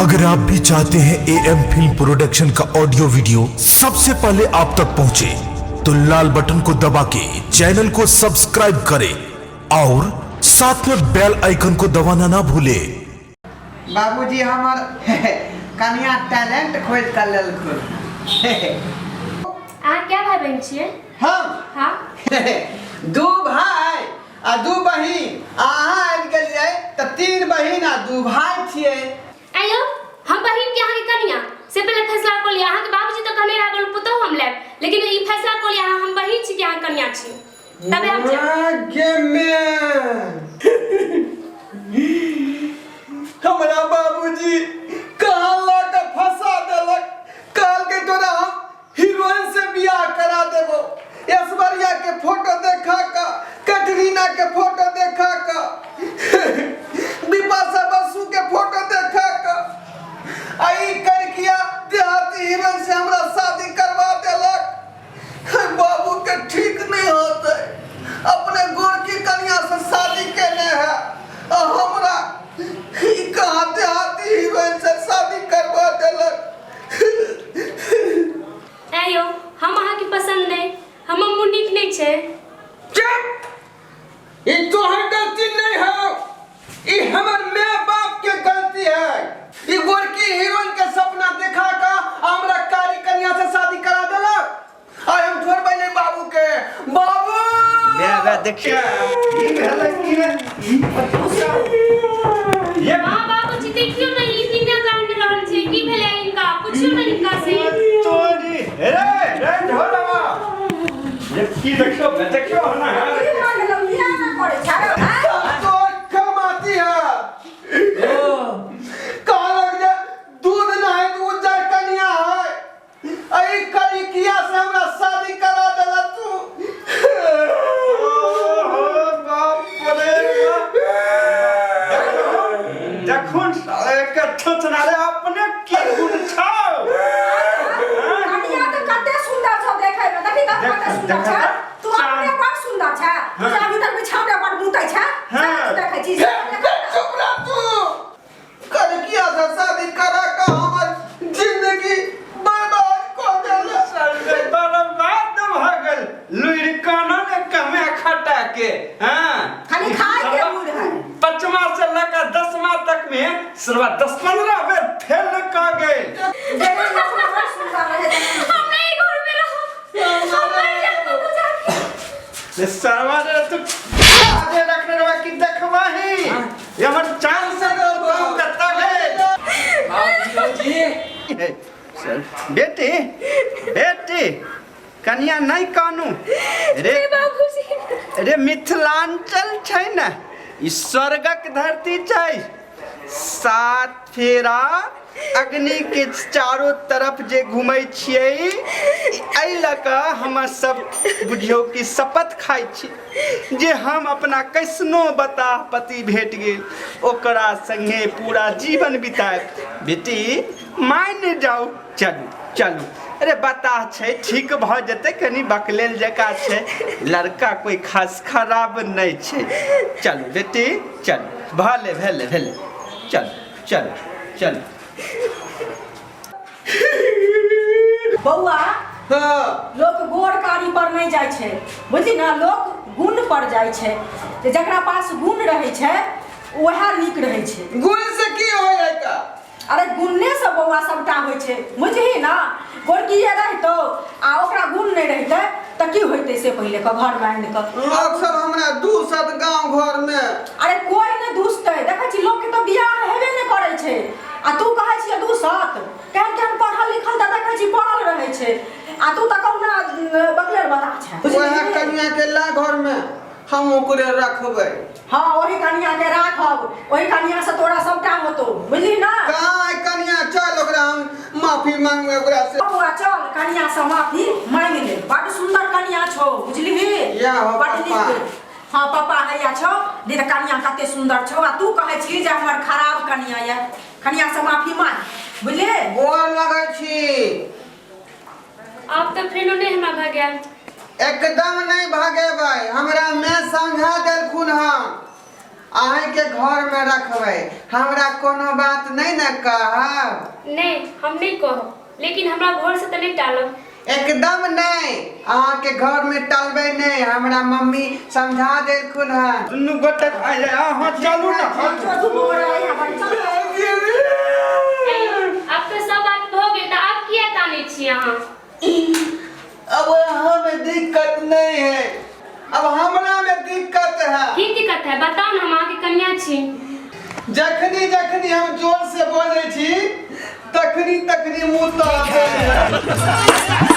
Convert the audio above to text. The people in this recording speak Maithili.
अगर आप भी चाहते हैं ए एम फिल्म प्रोडक्शन का ऑडियो वीडियो सबसे पहले आप तक पहुंचे, तो लाल बटन को दबा के चैनल को सब्सक्राइब करें और साथ में बेल आइकन को दबाना ना भूलें। बाबूजी हमर कनिया टैलेंट खोज कर लेलखुन। अहाँ क्या भाई बहन छियै? हम? हाँ। दू भाई आ दू बहिन, आ अहाँ आबि गेलियै तऽ तीन बहिन आ दू भाई छियै। आइयो हम बहिन के अहाँके कनिया से पहले फैसला कऽ लिअ। अहाँके बाबूजी तऽ कहने रहे बोल पुतहु हम लेब, लेकिन ई फैसला कऽ लिअ अहाँ हम बहिन छी कि अहाँ कनिया छी, तबे हम जायब। गे में हमरा बाबूजी कहाँ ला के फंसा देलक। कहलकै तोरा हम हीरोइन से बियाह करा देबो, ऐश्वर्या के फोटो देखा का, कैटरीना के फोटो देखा का, बिपाशा बसु के फोटो देखा का, आ ई करकिया देहाती हीरोइन से हमरा शादी करवा देलक। बाबू के ठीक नहीं होते, अपने गोरकी कन्या से शादी केने है आ हमरा ई कहाँ देहाती हीरोइन से शादी करवा देलक। ऐ यौ, हम अहाँके पसंद नहि, हमर मुँह नीक नहि छै। चुप! ई तोहर गलती नहीं है, ई हमर माय बाप के गलती है। ई गोरकी हीरोइन के सपना देखा का हमरा कारी कन्या से शादी करा देलक। आइ हम छोड़बै नहीं बाबू के। बाबू बे बे देखिए ई भेलै की रे? ये माँ बाबूजी देखियो ने ई किन्ना कान रहल छै, की भेलै इनका पुछियो ने इनका से। तोरी रे रे ढोलवा ये की देखियो बे देखियो ना है। की मांगलौ किया ना करे छै रे? तो कमाती है कहलक जे दूध नहीं तो उज्जर कन्या है, अई करिकिया से हमरा शादी करा देला तू। ओहो बाप रे बाप। देखुन एक थोचना रे अपने की गुण छौ। कनिया तऽ कते सुंदर छौ देखै मे, देखी तऽ कते सुंदर छै। तू अपने बड़ सुंदर छै, तू जे अभी तक बिछावने पर मुतै छै, से तू देखै छी। चुप रह तू। करिकिया से शादी करा के हमर जिंदगी बर्बाद कऽ देला। साले बर्बाद भऽ गेल लुरि कानो ने कमे खटा के। हाँ खाली खाय के मूड है। पचमा से लऽ 10मा तक में सरवा 10-15 बेर फेल कऽ गेल। देखै मे बड़ सुंदर रहै छै। हम नहीं घर में रहब, हम मर जायब कतौ जाके। रे सरवा रे तू आगे रखने रहा कि देखबाही ये हमर चांद से गाँव कत्ता गए। बेटी बेटी कनिया नहीं कानू रे बाबूजी। रे मिथिलांचल छै ने, ई स्वर्गक धरती छै। सात फेरा अग्नि के चारों तरफ जे घूमै छियै, एहि लऽ कऽ हम सब बुझियौ कि शपथ खाइ छी जे हम अपना कैसनो बताह पति भेट गेल ओकरा संगे पूरा जीवन बितायब। बेटी मानि जाउ, चलू चलू। अरे बताह छै ठीक भऽ जेतै, कनि बकलेल जकाँ छै लड़का, कोई खास खराब नहि छै। चलू बेटी चलू, भले भेले भेले, चलू चलू चलू। बौआ हाँ। लोक गोर कारी पर नहीं जाइ छै, बुझली ना, लोक गुण पर जाइ छै। जे जकरा पास गुण रहै छै वएह नीक रहै छै। गुण से की होइ है का? अरे गुणे से बौआ सबटा होइ छै, बुझही ना। गोरकिए रहितौ आ ओकरा गुण नहीं रहितै तऽ की होइतै से पहिले कह घर में आनि कऽ। लोग सब हमरा दूसत गांव घर में। अरे कोई नहीं दूसतै, देखै छी लोक के तऽ बियाह हेबे नहीं करै छै आ तू कहै छियै दूसत। केहन केहन पढ़ल लिखल तऽ देखै छी पढ़ल रहै छै आ तू तऽ कहुना बकलेर बता छै। वएह कनिया के ला घर में हम ओकरे रखबै। हाँ ओही कनिया के राखब, ओही कनिया से तोरा सबटा होतो, बुझली ना। कहाँ है कनिया? चल ओकरा हम माफी मांगबै ओकरा से। बौआ चल कनिया से माफी मांगि ले, बड सुंदर कनिया छौ, बुझलिही? या हो बड पापा। नीक। हाँ पापा हैया छौ, देख कनिया कते सुंदर छौ आ तू कहै छी जे हमर खराब कनिया ये। कनिया से माफी मांग, बुझलिही? गोर लगै छी। आब तऽ फेनो नहि हमरा भऽ गेल। एकदम नहीं भगेबै, हमरा मैं समझा देलखुन हन। अहीँके घरमे रखबै, हमरा कोनो बात नहि ने कहब? नहि, हम नहि कहब, लेकिन हमरा घरसँ तऽ नहि टालब। एकदम नहि, अहाँके घरमे टलबै नहि, हमरा मम्मी समझा देलखुन हन। दुनू गोटे अहाँ चलू ने। दुनू गोटे यहाँ पर चलू। आइयो, आब तऽ सब बात भऽ गेल तऽ आब किया कानै छी अहाँ? अब हमें दिक्कत नहीं है, अब हमरा में दिक्कत है। की दिक्कत है बताउ ने, हम अहाँके कनिया छी। जखनी जखनी हम जोर से बोले छी तखनी तखनी मुंह तर।